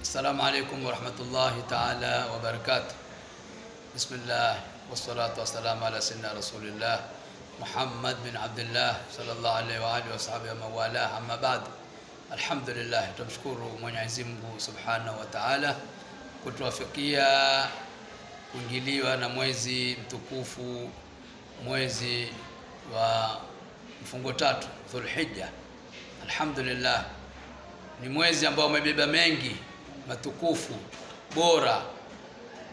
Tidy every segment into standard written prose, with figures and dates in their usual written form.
Assalamu alaikum warahmatullahi taala wabarakatuh. Bismillah wassalatu wassalamu ala sayyidina rasulillah Muhammad bin Abdullah sallallahu alaihi wa alihi wasahbihi wa mawala, amma ba'd. Alhamdulillah, tumshukuru Mwenyezi Mungu subhanahu wa ta'ala kutuwafikia kuingiliwa na mwezi mtukufu, mwezi wa mfungo tatu Dhulhijja. Alhamdulillah, ni mwezi ambao umebeba mengi matukufu bora,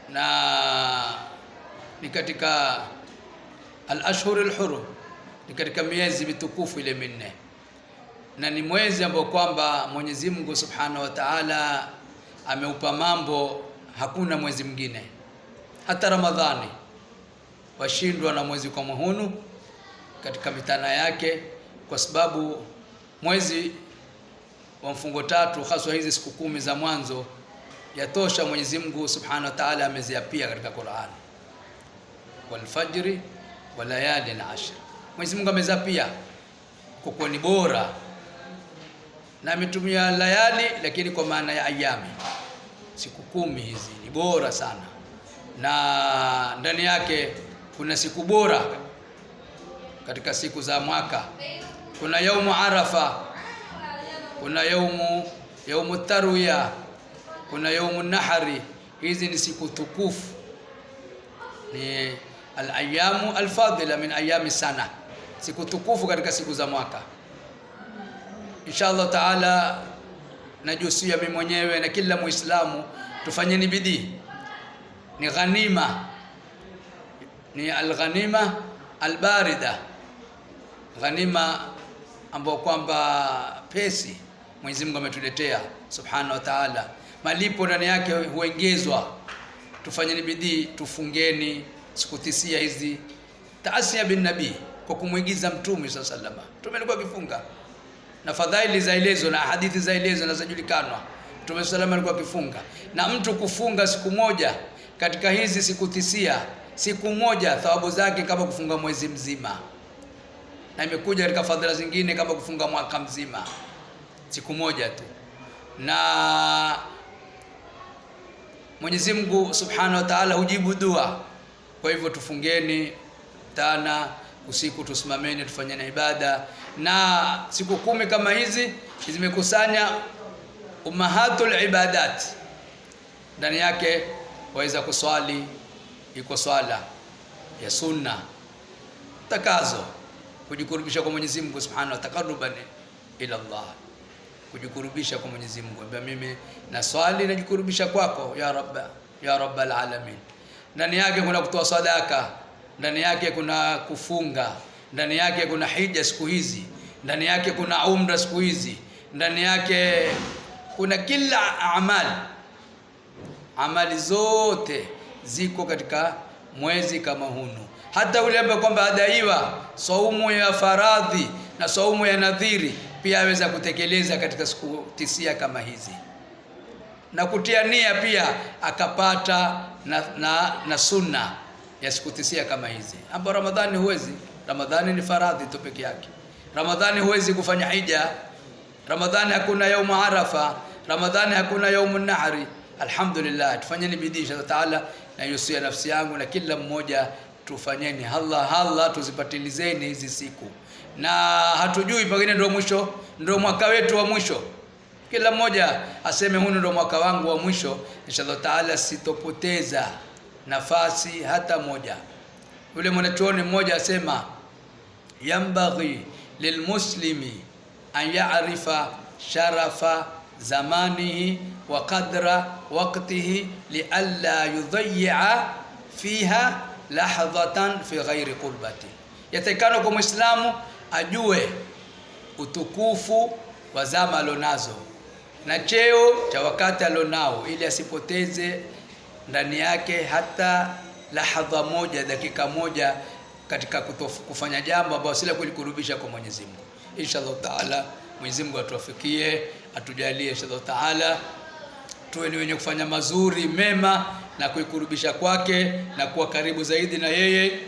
na ni katika al-ashhur al-hurum, ni katika miezi mitukufu ile minne, na ni mwezi ambao kwamba Mwenyezi Mungu Subhanahu wa Ta'ala ameupa mambo hakuna mwezi mwingine. Hata Ramadhani washindwa na mwezi kama hunu katika mitana yake, kwa sababu mwezi wa mfungo tatu haswa hizi siku 10 za mwanzo yatosha. Mwenyezi Mungu Subhanahu wa Ta'ala ameziapia katika Qur'an, wal fajri wa layalin ashr. Mwenyezi Mungu amezapia kwa kuwa ni bora, na ametumia layali lakini kwa maana ya ayami, siku 10 hizi ni bora sana, na ndani yake kuna siku bora katika siku za mwaka. Kuna yaumu Arafa, kuna yaumu Tarwiya, kuna yaumu Nahari. Hizi ni siku tukufu, ni al-ayamu al-fadila min ayami sana, siku tukufu katika siku za mwaka. Inshallah taala, najusia mimi mwenyewe na kila Muislamu tufanyeni bidii. Ni ghanima, ni al-ghanima al-barida, ghanima ambayo kwamba pesi Mwenyezi Mungu ametuletea Subhanahu wa Ta'ala, malipo ndani yake huongezwa. Tufanyeni bidii, tufungeni siku 9 hizi, taasia bin nabii, kwa kumuigiza Mtume sallallahu alaihi wasallam. Mtume alikuwa akifunga, na fadhaili zaelezwa na hadithi zaelezwa na zajulikanwa. Mtume sallallahu alaihi wasallam alikuwa akifunga, na mtu kufunga siku moja katika hizi siku 9, siku moja thawabu zake kama kufunga mwezi mzima, na imekuja katika fadhila zingine kama kufunga mwaka mzima, siku moja tu. Na Mwenyezi Mungu Subhanahu wa Ta'ala hujibu dua. Kwa hivyo tufungeni tana usiku, tusimameni, tufanyeni ibada. Na siku 10 kama hizi zimekusanya ummahatul ibadat ndani yake. Waweza kuswali, iko swala ya sunna takazo, kujikurubisha kwa Mwenyezi Mungu Subhanahu wa taqarruban ila Allah, kujikurubisha kwa Mwenyezi Mungu. Ambia mimi na swali najikurubisha kwako ya Rabba, ya Rabbal alamin. Ndani yake kuna kutoa sadaka, ndani yake kuna kufunga, ndani yake kuna hija siku hizi, ndani yake kuna umra siku hizi, ndani yake kuna kila amali. Amali zote ziko katika mwezi kama hunu. Hata yule ambaye kwamba adaiwa saumu ya faradhi na saumu ya nadhiri pia aweza kutekeleza katika siku 9 kama hizi, na kutia nia pia akapata na sunna ya siku 9 kama hizi. Ambapo Ramadhani huwezi, Ramadhani ni faradhi tu peke yake. Ramadhani huwezi kufanya hija, Ramadhani hakuna yaumu Arafa, Ramadhani hakuna yaumu Nahri. Alhamdulillah, tufanyeni bidii inshallah taala, na yusia nafsi yangu na kila mmoja, tufanyeni hala, tuzipatilizeni hizi siku. Na hatujui pengine ndio mwisho, ndio mwaka wetu wa mwisho. Kila mmoja aseme huu ndio mwaka wangu wa mwisho. Inshallah taala sitopoteza nafasi hata moja. Yule mwanachuoni mmoja asema, yambaghi lilmuslimi an ya'rifa sharafa zamanihi wa qadra waqtihi lialla yudayya fiha lahdhatan fi ghairi qurbati. Yatakana kwa Muislamu ajue utukufu wa zama alionazo na cheo cha wakati alionao, ili asipoteze ndani yake hata lahadha moja, dakika moja katika kufanya jambo ambalo si la kulikurubisha kwa Mwenyezi Mungu. Inshallah taala Mwenyezi Mungu atuafikie, atujalie inshallah taala tuwe ni wenye kufanya mazuri mema na kuikurubisha kwake na kuwa karibu zaidi na yeye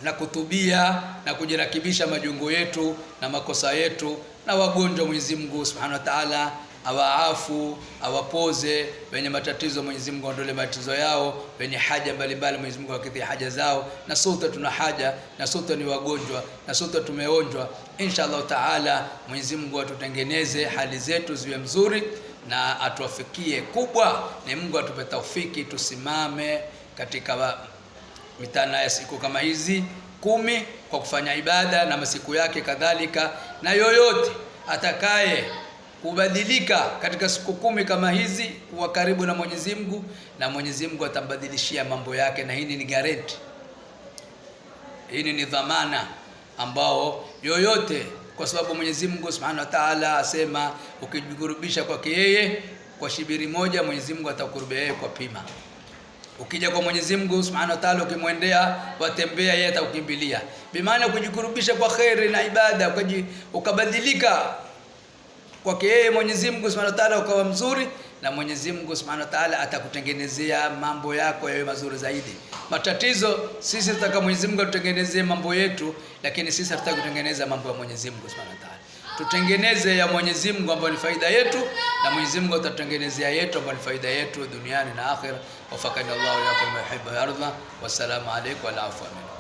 na kutubia na kujirakibisha majungu yetu na makosa yetu, na wagonjwa Mwenyezi Mungu Subhanahu wa Ta'ala awaafu, awapoze wenye matatizo. Mwenyezi Mungu aondole matatizo yao, wenye haja mbalimbali Mwenyezi Mungu akidhi haja zao. Na sote tuna haja, na sote ni wagonjwa, na sote tumeonjwa. Insha Allah taala Mwenyezi Mungu atutengeneze hali zetu ziwe mzuri na atuafikie. Kubwa ni Mungu atupe taufiki tusimame katika mitana ya siku kama hizi 10 kwa kufanya ibada na masiku yake kadhalika. Na yoyote atakaye kubadilika katika siku 10 kama hizi kuwa karibu na Mwenyezi Mungu, na Mwenyezi Mungu atambadilishia mambo yake. Na hii ni guarantee, hii ni dhamana ambao yoyote, kwa sababu Mwenyezi Mungu Subhanahu wa Ta'ala asema ukijikurubisha kwake yeye kwa shibiri moja, Mwenyezi Mungu atakurubia yeye kwa pima. Ukija kwa Mwenyezi Mungu Subhanahu wa Ta'ala ukimwendea watembea, yeye atakukimbilia. Bimaana kujikurubisha kwa khairi na ibada, ukabadilika kwake yeye Mwenyezi Mungu Subhanahu wa Ta'ala ukawa mzuri, na Mwenyezi Mungu Subhanahu wa Ta'ala atakutengenezea mambo yako yawe mazuri zaidi. Matatizo sisi tutaka Mwenyezi Mungu atutengenezee mambo yetu, lakini sisi hatutaki kutengeneza mambo ya Mwenyezi Mungu Subhanahu wa Ta'ala. Tutengeneze ya Mwenyezi Mungu ambayo ni faida yetu, na Mwenyezi Mungu atatutengenezea yetu ambayo ni faida yetu duniani na akhira. Wafakani Allahu yakum yuhibbu wa yarda. Wassalamu alaykum wa afwa minkum.